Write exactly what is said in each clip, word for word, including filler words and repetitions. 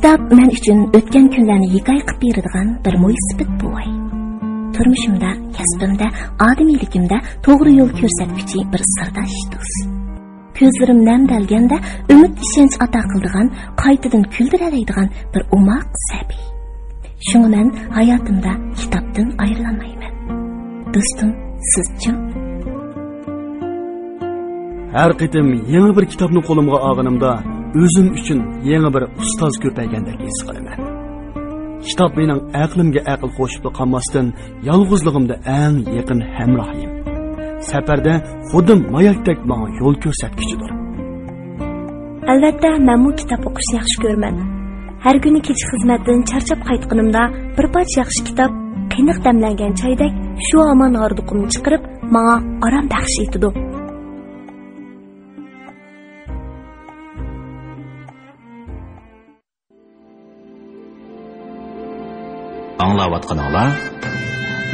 كىتاب مەن ئۈچۈن ئۆتكەن كۈنلەرنى ھېكايە قىلىپ بېرىدىغان بىر مويسىپىت بوۋاي. تۇرمۇشۇمدا، كەسپىمدە، ئادىمىيلىكىمدە توغرا يول كۆرسەتكۈچى بىر سىرداش دوست. كۆزلىرىم نەمدەلگەندە ئۈمىد، ئىشەنچ ئاتا قىلىدىغان، قايتىدىن كۈلدۈرەلەيدىغان بىر ئوماق سەبىي. شۇڭا مەن ھاياتىمدا كىتابتىن ئايرىلالمايمەن. دوستۇم، سىزچۇ؟ ھەر قېتىم يېڭى بىر كىتابنى قولۇمغا ئالغىنىمدا، ئۆزۈم ئۈچۈن يېڭى بىر ئۇستاز كۆپەيگەندەك ھېس قىلىمەن. كىتاب مېنىڭ ئەقلىمگە ئەقىل قوشۇپلا قالماستىن، يالغۇزلۇقۇمدا ئەڭ يېقىن ھەمراھىم. سەپەردە خۇددى ماياكتەك ماڭا يول كۆرسەتكۈچىدۇر. ئەلۋەتتە، مەنمۇ كىتاب ئوقۇشنى ياخشى كۆرىمەن. ھەر كۈنى كېچە خىزمەتتىن چارچاپ قايتقىنىمدا، بىر پارچە ياخشى كىتاب، قېنىق دەملەنگەن چايدەك شۇ ھامان ھاردۇقۇمنى چىقىرىپ، ماڭا ئارام بەخش ئېتىدۇ. ئاڭلاۋاتقىنىڭلار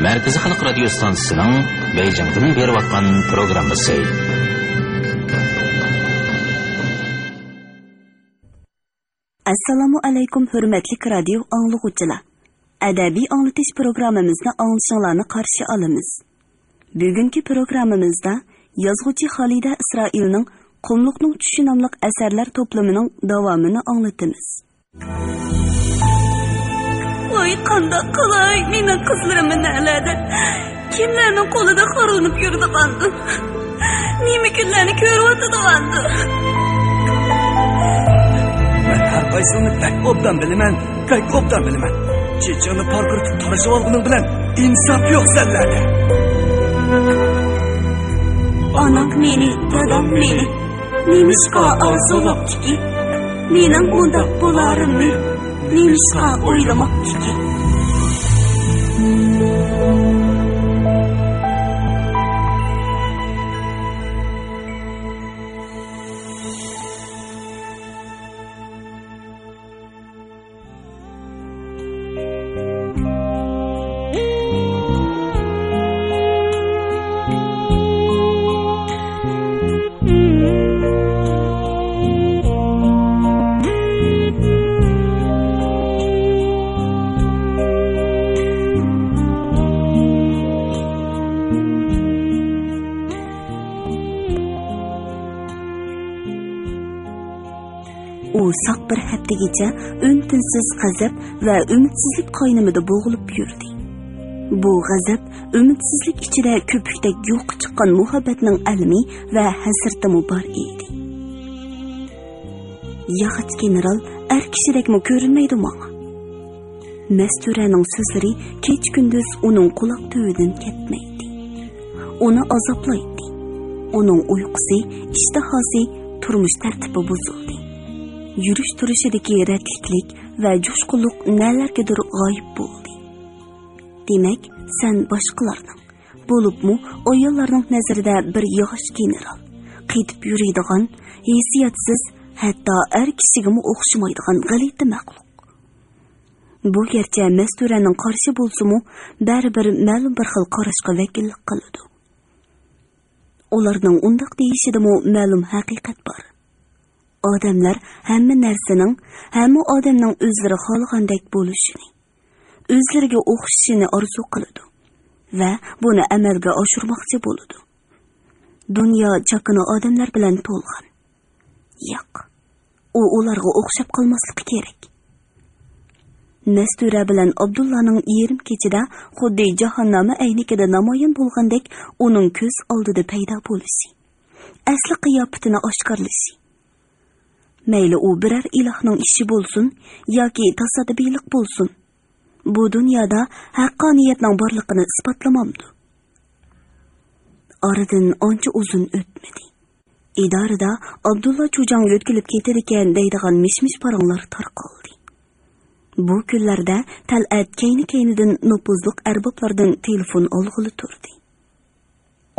مەركىزىي خەلق رادىيو ئىستانسىسىنىڭ بېيجىڭدىن بېرىۋاتقان پروگراممىسى. ئەسسالامۇ ئەلەيكۇم، ھۆرمەتلىك رادىيو ئاڭلىغۇچىلار! ئەدەبىي ئاڭلىتىش پروگراممىمىزنى ئاڭلىشىڭلارنى قارشى ئالىمىز. بۈگۈنكى پروگراممىمىزدا يازغۇچى خالىدە ئىسرائىلنىڭ قۇملۇقنىڭ چۈشى ناملىق ئەسەرلەر توپلىمىنىڭ داۋامىنى ئاڭلىتىمىز. ۋاي، قانداق قىلاي، مېنىڭ قىزلىرىم نەلەردە؟ كىملەرنىڭ قولىدا خارلىنىپ يۈرىدىغاندۇ؟ نېمە كۈنلەرنى كۆرۈۋاتىدىغاندۇ؟ مەن ھەر قايسىڭنى بەك ئوبدان بىلىمەن، بەك ئوبدان بىلىمەن. چېچىڭنى پارقىرىتىپ تارىشىۋالغىنىڭ بىلەن ئىنساپ يوق سەنلەردە. ئانام مېنى، دادام مېنى نېمىشقا ئارزۇلاپتىكى؟ مېنىڭ مۇنداق بولارىمنى نېمىشقا ئويلىماپتىكى؟ ئۇ ساق بىر ھەپتىگىچە ئۈن-تىنسىز غەزەپ ۋە ئۈمىدسىزلىك قاينىمىدا بوغۇلۇپ يۈردى. بۇ غەزەپ، ئۈمىدسىزلىك ئىچىدە كۆپۈكتەك يۇقا چىققان مۇھەببەتنىڭ ئەلىمى ۋە ھەسرىتىمۇ بار ئىدى. ياغاچ گېنېرال ئەر كىشىدەكمۇ كۆرۈنمەيدۇ ماڭا. مەستۇرەنىڭ سۆزلىرى كېچە-كۈندۈز ئۇنىڭ قۇلاق تۈۋىدىن كەتمەيتتى. ئۇنى ئازابلايتتى. ئۇنىڭ ئۇيقۇسى، ئىشتىھاسى، تۇرمۇش تەرتىپى بۇزۇلدى. يۈرۈش-تۇرۇشىدىكى رەتلىكلىك ۋە جۇشقۇنلۇق نەلەرگىدۇر غايىب بولدى. دېمەك، سەن باشقىلارنىڭ، بولۇپمۇ ئاياللارنىڭ نەزىرىدە بىر ياغاچ گېنېرال، قېتىپ يۈرىدىغان، ھېسسىياتسىز، ھەتتا ئەر كىشىگىمۇ ئوخشىمايدىغان غەلىتە مەخلۇق. بۇ گەرچە مەستۇرەنىڭ قارىشى بولسىمۇ، بەرىبىر مەلۇم بىر خىل قاراشقا ۋەكىللىك قىلىدۇ. ئۇلارنىڭ ئۇنداق دېيىشىدىمۇ مەلۇم ھەقىقەت بار. ئادەملەر ھەممە نەرسىنىڭ، ھەممە ئادەمنىڭ ئۆزلىرى خالىغاندەك بولۇشىنى، ئۆزلىرىگە ئوخشىشىنى ئارزۇ قىلىدۇ ۋە بۇنى ئەمەلگە ئاشۇرماقچى بولىدۇ. دۇنيا چاكىنا ئادەملەر بىلەن تولغان. ياق، ئۇ ئۇلارغا ئوخشاپ قالماسلىقى كېرەك. مەستۇرە بىلەن ئابدۇللانىڭ يېرىم كېچىدە خۇددى جاھاننامە ئەينىكىدە نامايان بولغاندەك ئۇنىڭ كۆز ئالدىدا پەيدا بولۇشى، ئەسلى قىياپىتىنى ئاشكارىلىشى. مەيلى ئۇ بىرەر ئىلاھنىڭ ئىشى بولسۇن ياكى تاسادىپىيلىق بولسۇن، بۇ دۇنيادا ھەققانىيەتنىڭ بارلىقىنى ئىسپاتلىمامدۇ؟ ئارىدىن ئانچە ئۇزۇن ئۆتمىدى. ئىدارىدە ئابدۇللا چۇجاڭ يۆتكىلىپ كېتىدىكەن دەيدىغان مىش-مىش پاراڭلار تارقالدى. بۇ كۈنلەردە تەلئەت كەينى-كەينىدىن نوپۇزلۇق ئەربابلاردىن تېلېفون ئالغىلى تۇردى.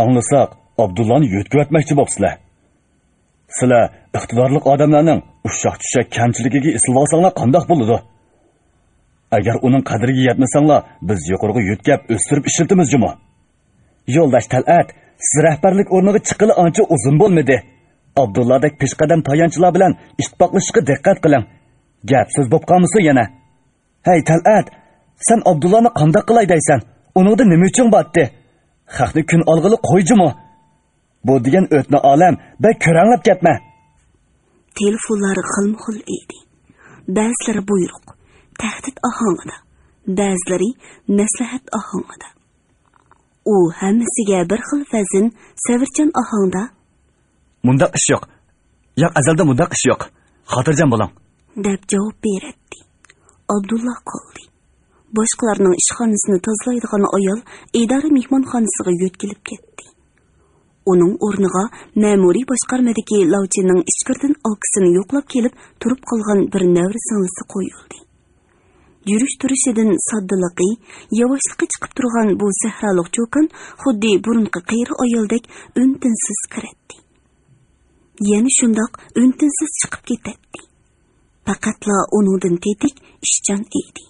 ئاڭلىساق، ئابدۇللانى يۆتكىۋەتمەكچى بوپسىلەر. سىلەر ئىقتىدارلىق ئادەملەرنىڭ ئۇششاق-چۈششەك كەمچىلىكىگە ئېسىلىۋالساڭلار قانداق بولىدۇ؟ ئەگەر ئۇنىڭ قەدرىگە يەتمىسەڭلار، بىز يۇقىرىغا يۆتكەپ ئۆستۈرۈپ ئىشلىتىمىز جۇمۇ. يولداش تەلئەت، سىز رەھبەرلىك ئورنىغا چىققىلى ئانچە ئۇزۇن بولمىدى. ئابدۇللادەك پېشقەدەم تايانچلار بىلەن ئىتتىپاقلىشىشقا دىققەت قىلىڭ. گەپ سۆز بوپ قالمىسۇن يەنە. ھەي، تەلئەت، سەن ئابدۇللانى قانداق قىلاي دەيسەن؟ ئۇنىڭدا نېمە ئۈچۈن باتتى؟ خەقنى كۈن ئالغىلى قوي جۇمۇ. بۇ دېگەن ئۆتنە ئالەم، بەك كۆرەڭلەپ كەتمە. تېلېفونلار خىلمۇ خىل ئىدى. بەزىلىرى بۇيرۇق، تەھدىت ئاھاڭىدا، بەزىلىرى مەسلىھەت ئاھاڭىدا. ئۇ ھەممىسىگە بىر خىل ۋەزىن، سەۋرچان ئاھاڭدا، مۇنداق ئىش يوق. ياق، ئەزەلدە مۇنداق ئىش يوق. خاتىرجەم بولۇڭ، دەپ جاۋاب بېرەتتى. ئابدۇللا قالدى. باشقىلارنىڭ ئىشخانىسىنى تازىلايدىغان ئايال ئىدارە مېھمانخانىسىغا يۆتكىلىپ كەتتى. ئۇنىڭ ئورنىغا مەمۇرىي باشقارمىدىكى لاۋچىنىڭ ئىچكىرىدىن ئاكىسىنى يوقلاپ كېلىپ تۇرۇپ قالغان بىر نەۋرە سىڭلىسى قويۇلدى. يۈرۈش-تۇرۇشىدىن ساددىلىقى، ياۋاشلىقى چىقىپ تۇرغان بۇ سەھرالىق چوكان خۇددى بۇرۇنقى قېرى ئايالدەك ئۈن-تىنسىز كىرەتتى. يەنە شۇنداق ئۈن-تىنسىز چىقىپ كېتەتتى. پەقەتلا ئۇنىڭدىن تېتىك ئىشچان ئىدى.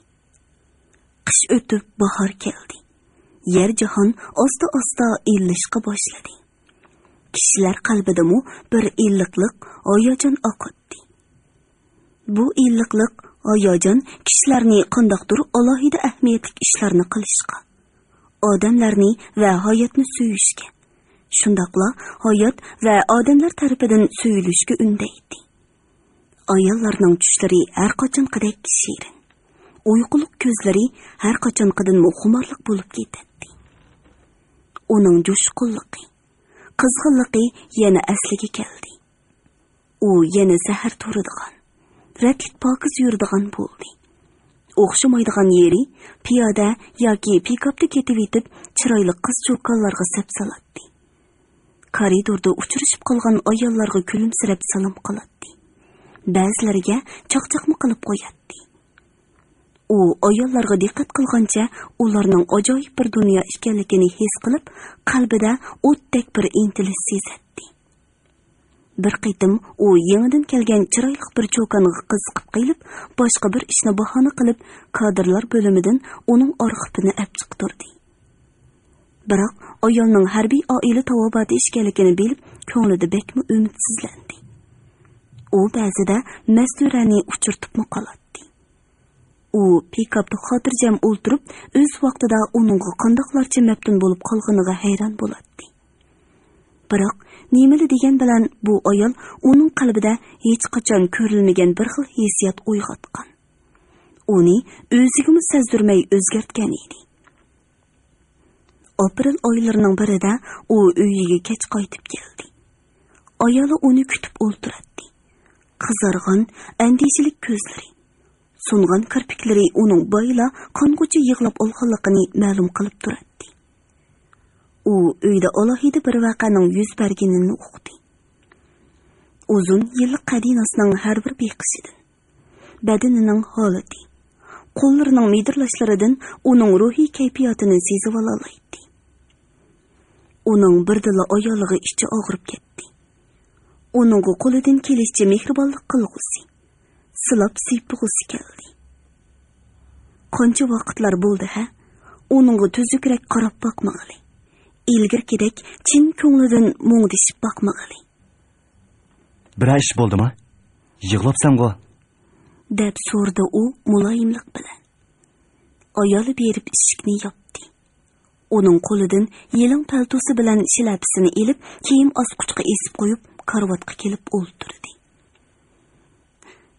قىش ئۆتۈپ باھار كەلدى. يەر-جاھان ئاستا-ئاستا ئىللىشقا باشلىدى. كىشىلەر قەلبىدىمۇ بىر ئىللىقلىق، ھاياجان ئاقاتتى. بۇ ئىللىقلىق، ھاياجان كىشىلەرنى قانداقتۇر ئالاھىدە ئەھمىيەتلىك ئىشلارنى قىلىشقا، ئادەملەرنى ۋە ھاياتنى سۆيۈشكە، شۇنداقلا ھايات ۋە ئادەملەر تەرىپىدىن سۆيۈلۈشكە ئۈندەيتتى. ئاياللارنىڭ چۈشلىرى ھەرقاچانقىدەك شېرىن، ئۇيقۇلۇق كۆزلىرى ھەرقاچانقىدىنمۇ خۇمارلىق بولۇپ كېتەتتى. ئۇنىڭ جۇشقۇنلۇقى، قىزغىنلىقى يەنە ئەسلىگە كەلدى. ئۇ يەنە سەھەر تۇرىدىغان، رەتلىك پاكىز يۈرىدىغان بولدى. ئوخشىمايدىغان يېرى، پىيادە ياكى پىكاپتا كېتىۋېتىپ، چىرايلىق قىز-چوكانلارغا سەپسالاتتى. كارىدوردا ئۇچرىشىپ قالغان ئاياللارغا كۈلۈمسىرەپ سالام قىلاتتى. بەزىلىرىگە چاقچاقمۇ قىلىپ قوياتتى. ئۇ ئاياللارغا دىققەت قىلغانچە ئۇلارنىڭ ئاجايىپ بىر دۇنيا ئىكەنلىكىنى ھېس قىلىپ، قەلبىدە ئوتتەك بىر ئىنتىلىش سېزەتتى. بىر قېتىم ئۇ يېڭىدىن كەلگەن چىرايلىق بىر چوكانغا قىزىقىپ قېلىپ، باشقا بىر ئىشنى باھانە قىلىپ، كادىرلار بۆلۈمىدىن ئۇنىڭ ئارخىپىنى ئەپ چىقتۇردى. بىراق ئايالنىڭ ھەربىي ئائىلە تاۋابىئاتى ئىكەنلىكىنى بىلىپ، كۆڭلىدە بەكمۇ ئۈمىدسىزلەندى. ئۇ بەزىدە مەستۇرەنى ئۇچرىتىپمۇ قالاتتى. ئۇ پىكاپتا خاتىرجەم ئولتۇرۇپ، ئۆز ۋاقتىدا ئۇنىڭغا قانداقلارچە مەپتۇن بولۇپ قالغىنىغا ھەيران بولاتتى. بىراق نېمىلا دېگەن بىلەن بۇ ئايال ئۇنىڭ قەلبىدە ھېچقاچان كۆرۈلمىگەن بىر خىل ھېسسىيات ئويغاتقان. ئۇنى ئۆزىگىمۇ سەزدۈرمەي ئۆزگەرتكەن ئىدى. ئاپرېل ئايلىرىنىڭ بىرىدە ئۇ ئۆيىگە كەچ قايتىپ كەلدى. ئايالى ئۇنى كۈتۈپ ئولتۇراتتى. قىزارغان، ئەندىشىلىك كۆزلىرى، سۇنغان كىرپىكلىرى ئۇنىڭ بايىلا قانغۇچە يىغلاپ ئالغانلىقىنى مەلۇم قىلىپ تۇراتتى. ئۇ ئۆيدە ئالاھىدە بىر ۋەقەنىڭ يۈز بەرگىنىنى ئۇقتى. ئۇزۇن يىللىق قەدىناسنىڭ ھەر بىر بېقىشىدىن، بەدىنىنىڭ ھالىتى، قوللىرىنىڭ مىدىرلاشلىرىدىن ئۇنىڭ روھىي كەيپىياتىنى سېزىۋالالايتتى. ئۇنىڭ بىردىنلا ئايالىغا ئىچى ئاغرىپ كەتتى. ئۇنىڭغا قولىدىن كېلىشىچە مېھرىبانلىق قىلغۇسى، سىلاپ سىيپىغۇسى كەلدى. قانچە ۋاقىتلار بولدى ھە؟ ئۇنىڭغا تۈزۈكرەك قاراپ باقمىغىلى. ئىلگىرىكىدەك چىن كۆڭلىدىن مۇڭدىشىپ باقمىغىلى. بىرەر ئىش بولدىمۇ؟ يىغلاپسەنغۇ؟ دەپ سورىدى ئۇ مۇلايىملىق بىلەن. ئايالى بېرىپ ئىشىكنى ياپتى. ئۇنىڭ قولىدىن يېلىڭ پەلتوسى بىلەن شىلەپىسىنى ئېلىپ، كىيىم ئاسقۇچقا ئېسىپ قويۇپ، كارىۋاتقا كېلىپ ئولتۇردى.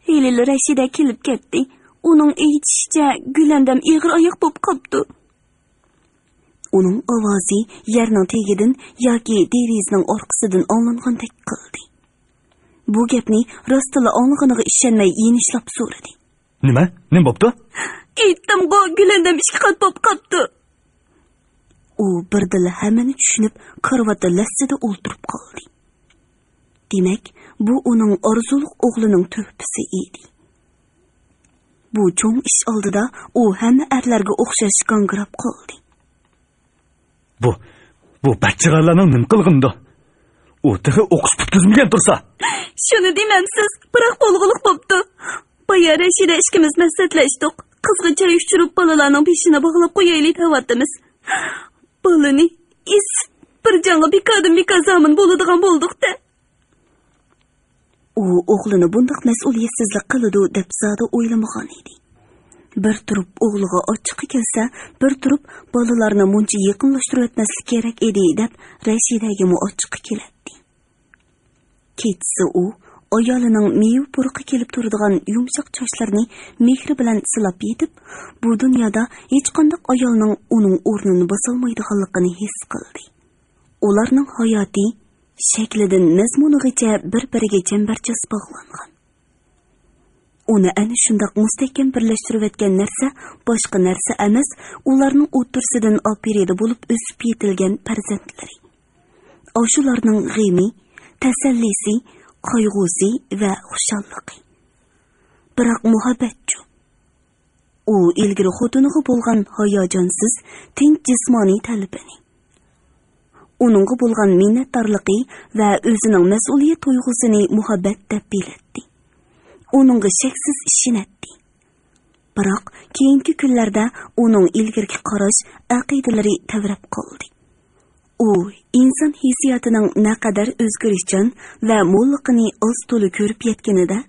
ھېلىلا رەشىدە كېلىپ كەتتى. ئۇنىڭ ئېيتىشىچە، گۈلەندەم ئېغىر ئاياق بولۇپ قاپتۇ. ئۇنىڭ ئاۋازى يەرنىڭ تېگىدىن ياكى دېرىزىنىڭ ئارقىسىدىن ئاڭلانغاندەك قىلدى. بۇ گەپنى راستتىنلا ئاڭلىغىنىغا ئىشەنمەي يېنىشلاپ سورىدى. نېمە؟ نېمە بوپتۇ؟ ئېيتتىمغۇ، گۈلەندەم ئىككى قات بولۇپ قاپتۇ. ئۇ بىردىنلا ھەممىنى چۈشىنىپ، كارىۋاتتا لەسسىدە ئولتۇرۇپ قالدى. دېمەك، بۇ ئۇنىڭ ئارزۇلۇق ئوغلىنىڭ تۆھپىسى ئىدى. بۇ چوڭ ئىش ئالدىدا ئۇ ھەممە ئەرلەرگە ئوخشاش گاڭگىراپ قالدى. بۇ، بۇ بەچچىغارلارنىڭ نېمە قىلغىنىدۇ؟ ئۇ تېخى ئوقۇش پۈتكۈزمىگەن تۇرسا. شۇنى دېمەمسىز، بىراق بولغۇلۇق بوپتۇ. بايا رەشىدە ئىككىمىز مەسلىھەتلەشتۇق. قىزغا چاي ئۇچۇرۇپ، بالىلارنىڭ بېشىنى باغلاپ قويايلى دەۋاتىمىز. بالىنى ئېسىپ، بىر جانغا بىكاردىن بىكار زامىن بولىدىغان بولدۇق-دە. ئۇ ئوغلىنى بۇنداق مەسئۇلىيەتسىزلىك قىلىدۇ دەپ زادى ئويلىمىغان ئىدى. بىر تۇرۇپ ئوغلىغا ئاچچىقى كەلسە، بىر تۇرۇپ بالىلارنى مۇنچە يېقىنلاشتۇرۇۋەتمەسلىك كېرەك ئىدى دەپ رەشىدەگىمۇ ئاچچىقى كېلەتتى. كېچىسى ئۇ ئايالىنىڭ مېۋە پۇرىقى كېلىپ تۇرىدىغان يۇمشاق چاچلىرىنى مېھرى بىلەن سىلاپ يېتىپ، بۇ دۇنيادا ھېچقانداق ئايالنىڭ ئۇنىڭ ئورنىنى باسالمايدىغانلىقىنى ھېس قىلدى. ئۇلارنىڭ ھاياتى شەكلىدىن مەزمۇنىغىچە بىر-بىرىگە چەمبەرچاس باغلانغان. ئۇنى ئەنە شۇنداق مۇستەھكەم بىرلەشتۈرۈۋەتكەن نەرسە باشقا نەرسە ئەمەس، ئۇلارنىڭ ئوتتۇرىسىدىن ئاپىرىدە بولۇپ ئۆسۈپ يېتىلگەن پەرزەنتلىرى. ئاشۇلارنىڭ غېمى، تەسەللىسى، قايغۇسى ۋە خۇشاللىقى. بىراق مۇھەببەتچۇ؟ ئۇ ئىلگىرى خوتۇنىغا بولغان ھاياجانسىز، تىنچ جىسمانىي تەلىپىنى، ئۇنىڭغا بولغان مىننەتدارلىقى ۋە ئۆزىنىڭ مەسئۇلىيەت تۇيغۇسىنى مۇھەببەت دەپ بىلەتتى. ئۇنىڭغا شەكسىز ئىشىنەتتى. بىراق كېيىنكى كۈنلەردە ئۇنىڭ ئىلگىرىكى قاراش، ئەقىدىلىرى تەۋرەپ قالدى. ئۇ ئىنسان ھېسسىياتىنىڭ نەقەدەر ئۆزگىرىشچان ۋە موللۇقىنى ئاز-تولا كۆرۈپ يەتكىنىدە،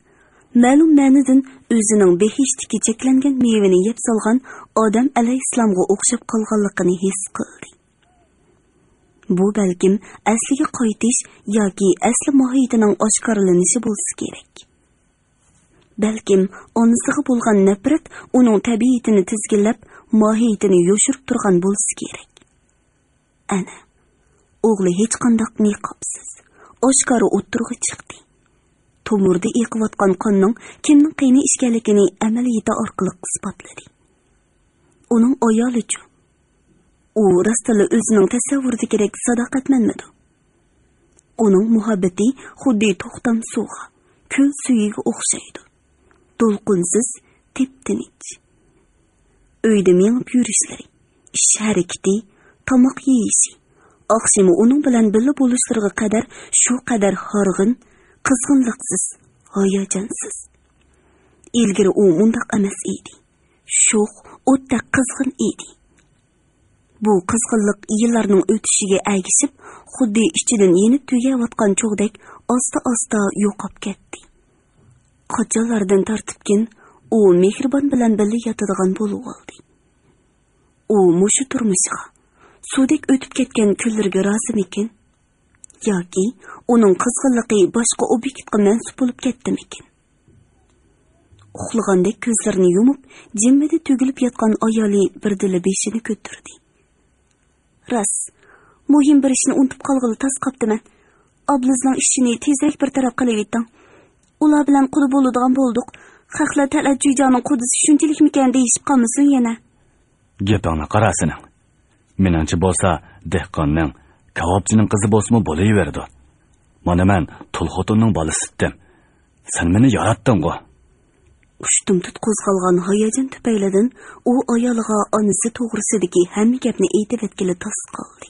مەلۇم مەنىدىن ئۆزىنىڭ بېھىشتىكى چەكلەنگەن مېۋىنى يەپ سالغان ئادەم ئەلەيھىسسالامغا ئوخشاپ قالغانلىقىنى ھېس قىلدى. بۇ بەلكىم ئەسلىگە قايتىش ياكى ئەسلى ماھىيىتىنىڭ ئاشكارىلىنىشى بولسا كېرەك. بەلكىم ئانىسىغا بولغان نەپرەت ئۇنىڭ تەبىئىتىنى تىزگىنلەپ، ماھىيىتىنى يوشۇرۇپ تۇرغان بولسا كېرەك. ئەنە، ئوغلى ھېچقانداق نىقابسىز، ئاشكارا ئوتتۇرىغا چىقتى. تومۇردا ئېقىۋاتقان قاننىڭ كىمنىڭ قېنى ئىكەنلىكىنى ئەمەلىيىتى ئارقىلىق ئىسپاتلىدى. ئۇنىڭ ئايالىچۇ؟ ئۇ راستلا ئۆزىنىڭ تەسەۋۋۇرىدىكىدەك ساداقەتمەنمىدۇ؟ ئۇنىڭ مۇھەببىتى خۇددى توختام سۇغا، كۆل سۈيىگە ئوخشايدۇ. دولقۇنسىز، تىپتىنچ. ئۆيدە مېڭىپ يۈرۈشلىرى، ئىش ھەرىكىتى، تاماق يېيىشى، ئاخشىمى ئۇنىڭ بىلەن بىللە بولۇشلىرىغا قەدەر شۇ قەدەر ھارغىن، قىزغىنلىقسىز، ھاياجانسىز. ئىلگىرى ئۇ مۇنداق ئەمەس ئىدى. شوخ، ئوتتەك قىزغىن ئىدى. بۇ قىزغىنلىق يىللارنىڭ ئۆتۈشىگە ئەگىشىپ، خۇددى ئىچىدىن يېنىپ تۈگەۋاتقان چوغدەك ئاستا-ئاستا يوقاپ كەتتى. قاچانلاردىن تارتىپكىن ئۇ مېھرىبان بىلەن بىللە ياتىدىغان بولۇۋالدى. ئۇ مۇشۇ تۇرمۇشىغا، سۇدەك ئۆتۈپ كەتكەن كۈنلىرىگە رازىمىكىن؟ ياكى ئۇنىڭ قىزغىنلىقى باشقا ئوبيېكتقا مەنسۇپ بولۇپ كەتتىمىكىن؟ ئۇخلىغاندەك كۆزلىرىنى يۇمۇپ، جىممىدە تۈگۈلۈپ ياتقان ئايالى بىردىنلا بېشىنى كۆتۈردى. راست، مۇھىم بىر ئىشنى ئۇنتۇپ قالغىلى تاس قاپتىمەن. ئابلىزنىڭ ئىشىنى تېزرەك بىر تەرەپ قىلىۋېتىڭ. ئۇلار بىلەن قۇدا بولىدىغان بولدۇق. خەقلەر تەلئەت جۈيجانىڭ قۇدىسى شۇنچىلىكمىكەن دېيىشىپ قالمىسۇن يەنە. گېپىڭنى قارا سېنىڭ. مېنىڭچە بولسا، دېھقاننىڭ، كاۋاپچىنىڭ قىزى بولسىمۇ بولۇۋېرىدۇ. مانا مەن تۇل خوتۇننىڭ بالىسىتتىم. سەن مېنى ياراتتىڭغۇ. ئۇشتۇمتۇت قوزغالغان ھاياجان تۈپەيلىدىن ئۇ ئايالىغا ئانىسى توغرىسىدىكى ھەممە گەپنى ئېيتىۋەتكىلى تاس قالدى.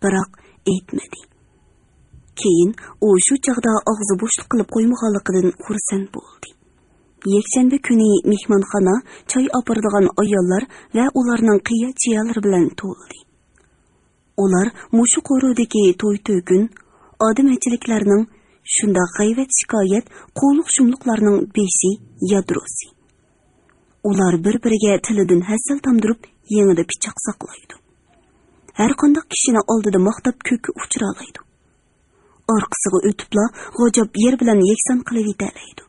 بىراق ئېيتمىدى. كېيىن ئۇ شۇ چاغدا ئاغزى بوشلۇق قىلىپ قويمىغانلىقىدىن خۇرسەن بولدى. يەكشەنبە كۈنى مېھمانخانا چاي ئاپىرىدىغان ئاياللار ۋە ئۇلارنىڭ قىيا-چىيالىرى بىلەن تولدى. ئۇلار مۇشۇ قورۇدىكى توي-تۆكۈن، ئادىمىچىلىكلەرنىڭ، شۇنداق غەيۋەت-شىكايەت، قۇۋلۇق-شۇملۇقلارنىڭ بېشى، يادروسى. ئۇلار بىر-بىرىگە تىلىدىن ھەسەل تامدۇرۇپ، يېڭىدا پىچاق ساقلايدۇ. ھەرقانداق كىشىنى ئالدىدا ماختاپ كۆككە ئۇچۇرالايدۇ. ئارقىسىغا ئۆتۈپلا غاجاپ يەر بىلەن يەكسان قىلىۋېتەلەيدۇ.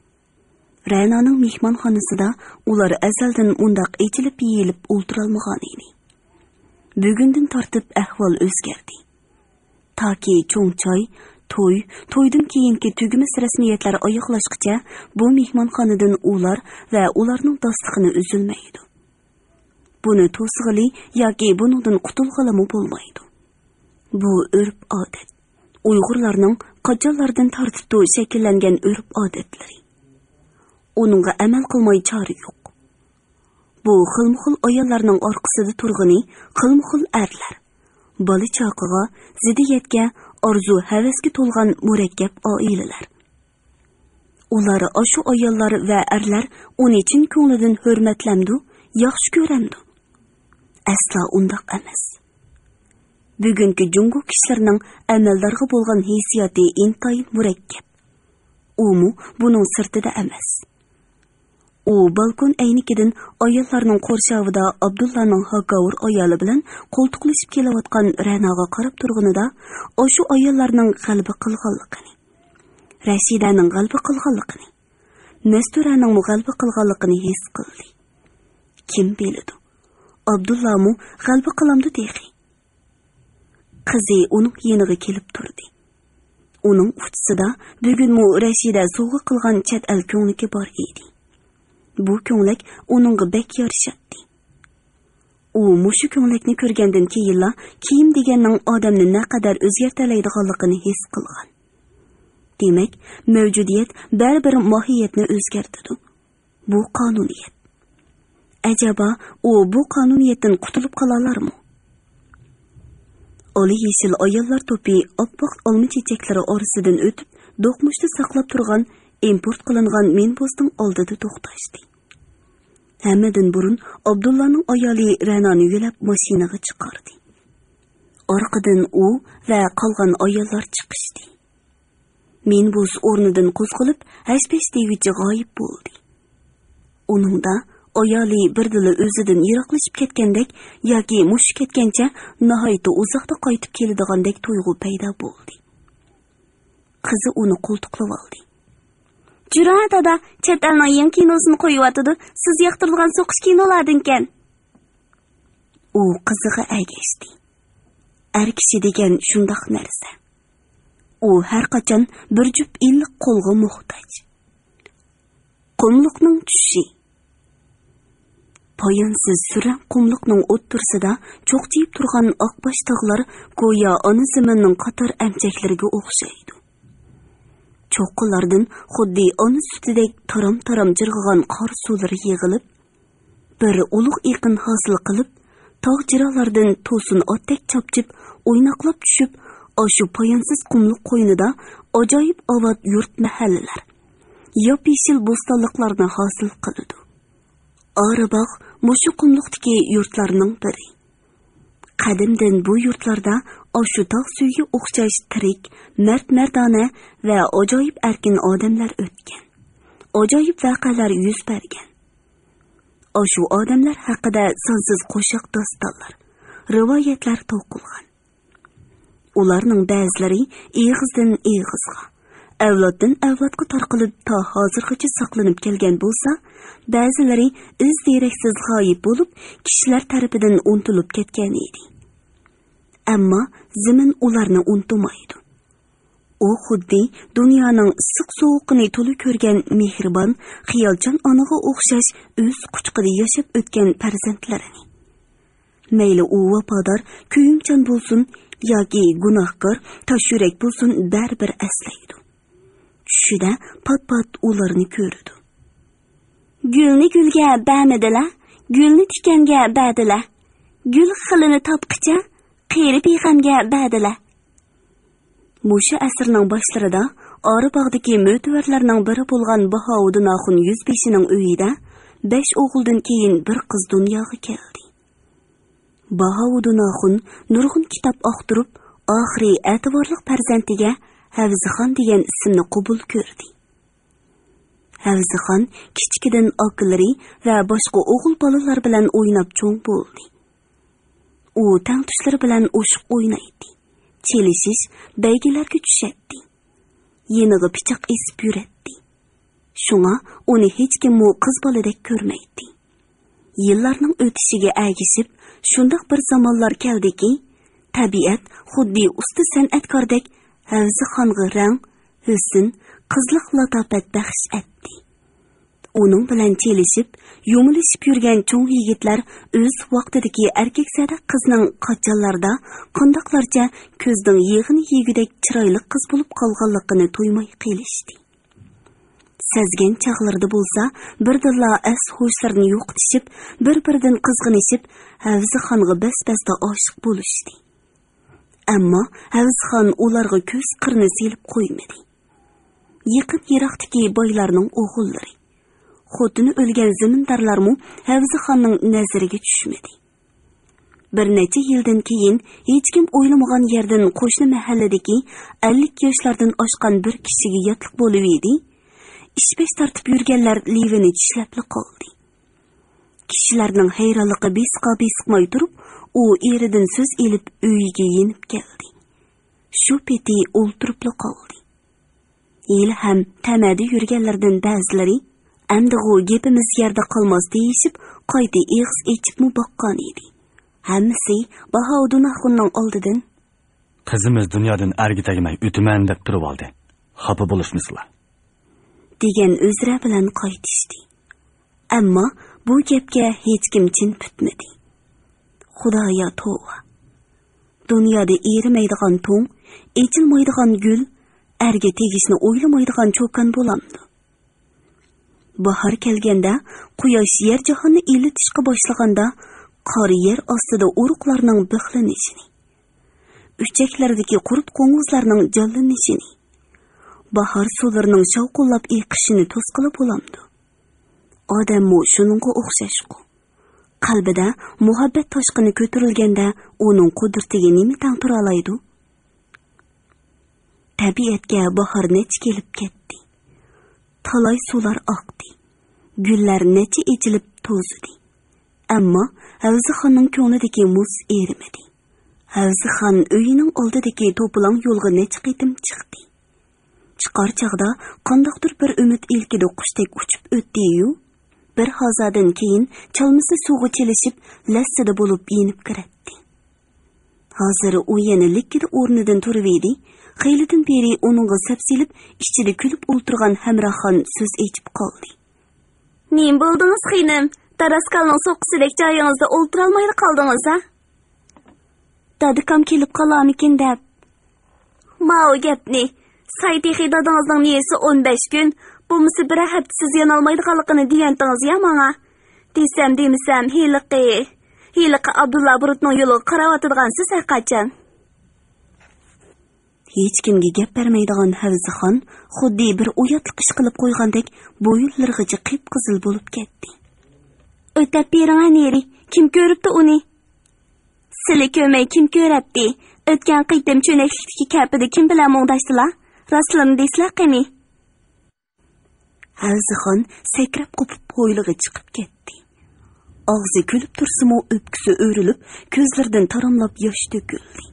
رەنانىڭ مېھمانخانىسىدا ئۇلار ئەزەلدىن مۇنداق ئېچىلىپ-يېيىلىپ ئولتۇرالمىغانىدى. بۈگۈندىن تارتىپ ئەھۋال ئۆزگەردى. تاكى چوڭ چاي، توي، تويدىن كېيىنكى تۈگىمەس رەسمىيەتلەر ئاياغلاشقىچە بۇ مېھمانخانىدىن ئۇلار ۋە ئۇلارنىڭ داستىخىنى ئۈزۈلمەيدۇ. بۇنى توسىغىلى ياكى بۇنىڭدىن قۇتۇلغىلىمۇ بولمايدۇ. بۇ ئۆرپ-ئادەت. ئۇيغۇرلارنىڭ قاچانلاردىن تارتىپتۇ شەكىللەنگەن ئۆرپ-ئادەتلىرى. ئۇنىڭغا ئەمەل قىلماي چارە يوق. بۇ خىلمۇخىل ئاياللارنىڭ ئارقىسىدا تۇرغىنى خىلمۇخىل ئەرلەر، بالا-چاقىغا، زىددىيەتكە، ئارزۇ-ھەۋەسكە تولغان مۇرەككەپ ئائىلىلەر. ئۇلار، ئاشۇ ئاياللار ۋە ئەرلەر ئۇنى چىن كۆڭلىدىن ھۆرمەتلەمدۇ، ياخشى كۆرەمدۇ؟ ئەسلا ئۇنداق ئەمەس. بۈگۈنكى جۇڭگو كىشىلىرىنىڭ ئەمەلدارغا بولغان ھېسسىياتى ئىنتايىن مۇرەككەپ. ئۇمۇ بۇنىڭ سىرتىدا ئەمەس. ئۇ بالكون ئەينىكىدىن ئاياللارنىڭ قورشاۋىدا ئابدۇللانىڭ ھاكاۋۇر ئايالى بىلەن قولتۇقلىشىپ كېلىۋاتقان رەناغا قاراپ تۇرغىنىدا، ئاشۇ ئاياللارنىڭ غەلىبە قىلغانلىقىنى، رەشىدەنىڭ غەلىبە قىلغانلىقىنى، مەستۇرەنىڭمۇ غەلىبە قىلغانلىقىنى ھېس قىلدى. كىم بىلىدۇ، ئابدۇللامۇ غەلىبە قىلامدۇ تېخى؟ قىزى ئۇنىڭ يېنىغا كېلىپ تۇردى. ئۇنىڭ ئۇچىسىدا بۈگۈنمۇ رەشىدە سوۋغا قىلغان چەت ئەل كۆڭلىكى بار ئىدى. بۇ كۆڭلەك ئۇنىڭغا بەك يارىشاتتى. ئۇ مۇشۇ كۆڭلەكنى كۆرگەندىن كېيىنلا كىيىم دېگەننىڭ ئادەمنى نەقەدەر ئۆزگەرتەلەيدىغانلىقىنى ھېس قىلغان. دېمەك، مەۋجۇدىيەت بەرىبىر ماھىيەتنى ئۆزگەرتىدۇ. بۇ قانۇنىيەت. ئەجەبا، ئۇ بۇ قانۇنىيەتتىن قۇتۇلۇپ قالالارمۇ؟ ئالا يېشىل ئاياللار توپى ئاپئاق ئالما چېچەكلىرى ئارىسىدىن ئۆتۈپ، دوقمۇشتا ساقلاپ تۇرغان ئىمپورت قىلىنغان مىنىبۇسنىڭ ئالدىدا توختاشتى. ھەممىدىن بۇرۇن ئابدۇللانىڭ ئايالى رەنانى يۆلەپ ماشىنىغا چىقاردى. ئارقىدىن ئۇ ۋە قالغان ئاياللار چىقىشتى. مىنىبۇس ئورنىدىن قوزغىلىپ، ھەش-پەش دېگۈچە غايىب بولدى. ئۇنىڭدا ئايالى بىردىنلا ئۆزىدىن يىراقلىشىپ كەتكەندەك ياكى مۇشۇ كەتكەنچە ناھايىتى ئۇزاقتا قايتىپ كېلىدىغاندەك تۇيغۇ پەيدا بولدى. قىزى ئۇنى قولتۇقلىۋالدى. «جۈرە، دادا، چەت ئەلنىڭ يېڭى كىنوسىنى قويۇۋاتىدۇ. سىز ياقتۇرىدىغان سوقۇش كىنولاردىنكەن.» ئۇ قىزىغا ئەگەشتى. ئەر كىشى دېگەن شۇنداق نەرسە. ئۇ ھەر قاچان بىر جۈپ ئىللىق قولغا موھتاج. قۇملۇقنىڭ چۈشى. پايانسىز سۈرەڭ قۇملۇقنىڭ ئوتتۇرىسىدا چوقچىيىپ تۇرغان ئاقباش تاغلار گويا ئانا زېمىننىڭ قاتار ئەمچەكلىرىگە ئوخشايدۇ. چوققىلاردىن خۇددى ئانا سۈتىدەك تارام-تارام جىرغىغان قار سۇلىرى يىغىلىپ، بىر ئۇلۇغ ئېقىن ھاسىل قىلىپ، تاغ جىرالاردىن توسۇن ئاتتەك چاپچىپ ئويناقلاپ چۈشۈپ، ئاشۇ پايانسىز قۇملۇق قوينىدا ئاجايىپ ئاۋات يۇرت-مەھەللىلەر، ياپيېشىل بوستانلىقلارنى ھاسىل قىلىدۇ. ئارىباغ مۇشۇ قۇملۇقتىكى يۇرتلارنىڭ بىرى. قەدىمدىن بۇ يۇرتلاردا ئاشۇ تاغ سۈيىگە ئوخشاش تىرىك، مەرد-مەردانە ۋە ئاجايىپ ئەركىن ئادەملەر ئۆتكەن. ئاجايىپ ۋەقەلەر يۈز بەرگەن. ئاشۇ ئادەملەر ھەققىدە سانسىز قوشاق داستانلار، رىۋايەتلەر توقۇلغان. ئۇلارنىڭ بەزىلىرى ئېغىزدىن ئېغىزغا، ئەۋلادتىن ئەۋلادقا تارقىلىپ تا ھازىرغىچە ساقلىنىپ كەلگەن بولسا، بەزىلىرى ئىز دېرەكسىز غايىب بولۇپ، كىشىلەر تەرىپىدىن ئۇنتۇلۇپ كەتكەن ئىدى. ئەمما زېمىن ئۇلارنى ئۇنتۇمايدۇ. ئۇ خۇددى دۇنيانىڭ ئىسسىق سوغۇقىنى تولا كۆرگەن مېھرىبان، خىيالچان ئانىغا ئوخشاش ئۆز قۇچىقىدا ياشاپ ئۆتكەن پەرزەنتلىرىنى، مەيلى ئۇ ۋاپادار كۆيۈمچان بولسۇن ياكى گۇناھكار تاش يۈرەك بولسۇن، بەرىبىر ئەسلەيدۇ. چۈشىدە پات-پات ئۇلارنى كۆرىدۇ. گۈلنى گۈلگە بەرمىدىلە، گۈلنى تىكەنگە بەردىلە. گۈل خىلىنى تاپقىچە قېرى بىغەمگە بەردىلە. مۇشۇ ئەسىرنىڭ باشلىرىدا ئارىباغدىكى مۆتىۋەرلەرنىڭ بىرى بولغان باھاۋۇدۇن ئاخۇن يۈزبېشىنىڭ ئۆيىدە بەش ئوغۇلدىن كېيىن بىر قىز دۇنياغا كەلدى. باھاۋۇدۇن ئاخۇن نۇرغۇن كىتاب ئاختۇرۇپ، ئاخىرى ئەتىۋارلىق پەرزەنتىگە ھەۋزىخان دېگەن ئىسىمنى قوبۇل كۆردى. ھەۋزىخان كىچىكىدىن ئاكىلىرى ۋە باشقا ئوغۇل بالىلار بىلەن ئويناپ چوڭ بولدى. ئۇ تەڭتۇشلىرى بىلەن ئوشۇق ئوينايتتى، چېلىشىش، بەيگىلەرگە چۈشەتتى. يېنىغا پىچاق ئېسىپ يۈرەتتى. شۇڭا ئۇنى ھېچكىممۇ قىز بالىدەك كۆرمەيتتى. يىللارنىڭ ئۆتۈشىگە ئەگىشىپ، شۇنداق بىر زامانلار كەلدىكى، تەبىئەت خۇددى ئۇستا سەنئەتكاردەك ھەۋزىخانغا رەڭ، ھۆسن، قىزلىق لاتاپەت بەخش ئەتتى. ئۇنىڭ بىلەن چېلىشىپ، يۇمۇلۇشۇپ يۈرگەن چوڭ يىگىتلەر ئۆز ۋاقتىدىكى ئەركەكزادە قىزنىڭ قاچانلاردا، قانداقلارچە كۆزنىڭ يېغىنى يېگۈدەك چىرايلىق قىز بولۇپ قالغانلىقىنى تۇيماي قېلىشتى. سەزگەن چاغلىرىدا بولسا، بىردىنلا ئەس-ھوشلىرىنى يوقىتىشىپ، بىر-بىرىدىن قىزغىنىشىپ، ھەۋزىخانغا بەس-بەستە ئاشىق بولۇشتى. ئەمما ھەۋزىخان ئۇلارغا كۆز قىرىنى سېلىپ قويمىدى. يېقىن-يىراقتىكى بايلارنىڭ ئوغۇللىرى، خوتۇنى ئۆلگەن زېمىندارلارمۇ ھەۋزىخاننىڭ نەزىرىگە چۈشمىدى. بىر نەچچە يىلدىن كېيىن ھېچكىم ئويلىمىغان يەردىن قوشنا مەھەللىدىكى ئەللىك ياشلاردىن ئاشقان بىر كىشىگە ياتلىق بولۇۋىدى. ئىش-پەش تارتىپ يۈرگەنلەر لېۋىنى چىشلەپلا قالدى. كىشىلەرنىڭ ھەيرانلىقى بېسىقا بېسىقماي تۇرۇپ، ئۇ ئېرىدىن سۆز ئېلىپ ئۆيىگە يېنىپ كەلدى. شۇ پېتى ئولتۇرۇپلا قالدى. ھېلىھەم تەمەدە يۈرگەنلەردىن بەزىلىرى، «ئەمدىغۇ گېپىمىز يەردە قالماس» دېيىشىپ، قايتا ئېغىز ئېچىپمۇ باققان ئىدى. ھەممىسى باھاۋۇدۇن ئاخۇننىڭ ئالدىدىن، «قىزىمىز دۇنيادىن ئەرگە تەگمەي ئۆتىمەن دەپ تۇرۇۋالدى. خاپا بولۇشمىسىلا» دېگەن ئۆزرە بىلەن قايتىشتى. ئەمما بۇ گەپكە ھېچكىم چىن پۈتمىدى. خۇدايا توۋا! دۇنيادا ئېرىمەيدىغان تۇڭ، ئېچىلمايدىغان گۈل، ئەرگە تېگىشنى ئويلىمايدىغان چوكان بولامدۇ؟ باھار كەلگەندە، قۇياش يەر جاھاننى ئىللىتىشقا باشلىغاندا، قار يەر ئاستىدا ئۇرۇقلارنىڭ بىخلىنىشىنى، ئۈچەكلەردىكى قۇرت قوڭغۇزلارنىڭ جانلىنىشىنى، باھار سۇلىرىنىڭ شاۋقۇنلاپ ئېقىشىنى توسقىلى بولامدۇ؟ ئادەممۇ شۇنىڭغا ئوخشاشقۇ. قەلبىدە مۇھەببەت تاشقىنى كۆتۈرۈلگەندە، ئۇنىڭ قۇدرىتىگە نېمە تەڭ تۇرالايدۇ؟ تەبىئەتكە باھار نەچچە كېلىپ كەتتى. تالاي سۇلار ئاقتى. گۈللەر نەچچە ئېچىلىپ توزىدى. ئەمما ھەۋزىخاننىڭ كۆڭلىدىكى مۇز ئېرىمىدى. ھەۋزىخان ئۆيىنىڭ ئالدىدىكى توپىلاڭ يولغا نەچچە قېتىم چىقتى. چىقار چاغدا قانداقتۇر بىر ئۈمىد ئىلكىدە قۇشتەك ئۇچۇپ ئۆتتى-يۇ، بىر ھازادىن كېيىن چالمىسى سۇغا چىلىشىپ، لەسسىدە بولۇپ يېنىپ كىرەتتى. ھازىر ئۇ يەنە لىككىدە ئورنىدىن تۇرۇۋىدى. خېلىدىن بېرى ئۇنىڭغا سەپسېلىپ، ئىچىدە كۈلۈپ ئولتۇرغان ھەمراخان سۆز ئېچىپ قالدى. نېمە بولدىڭىز، خېنىم؟ داراسكالنىڭ سوققىسىدەك جايىڭىزدا ئولتۇرالمايلا قالدىڭىز ھە؟ دادىكام كېلىپ قالارمىكىن دەپ. ماۋۇ گەپنى، ساي تېخى دادىڭىزنىڭ مېيىسى ئون بەش كۈن، بولمىسا بىرەر ھەپتىسىز يانالمايدىغانلىقىنى دېيەنتىڭىز يا ماڭا. دېسەم دېمىسەم، ھېلىقى، ھېلىقى ئابدۇللا بۇرۇتنىڭ يولىغا قاراۋاتىدىغانسىز ھەرقاچان. ھېچكىمگە گەپ بەرمەيدىغان ھەۋزىخان خۇددى بىر ئۇياتلىق ئىش قىلىپ قويغاندەك بويۇنلىرىغىچە قىپقىزىل بولۇپ كەتتى. ئۆتەپ بېرىڭە نېرى، كىم كۆرۈپتۇ ئۇنى؟ سىلى كۆرمەي كىم كۆرەتتى؟ ئۆتكەن قېتىم چۆنەكلىكتىكى كەپىدە كىم بىلەن مۇڭداشتىلا؟ راستلىرىنى دېسىلە قېنى. ھەۋزىخان سەكرەپ قوپۇپ ھويلىغا چىقىپ كەتتى. ئاغزى كۈلۈپ تۇرسىمۇ، ئۆپكىسى ئۆرۈلۈپ، كۆزلىرىدىن تاراملاپ ياش تۆكۈلدى.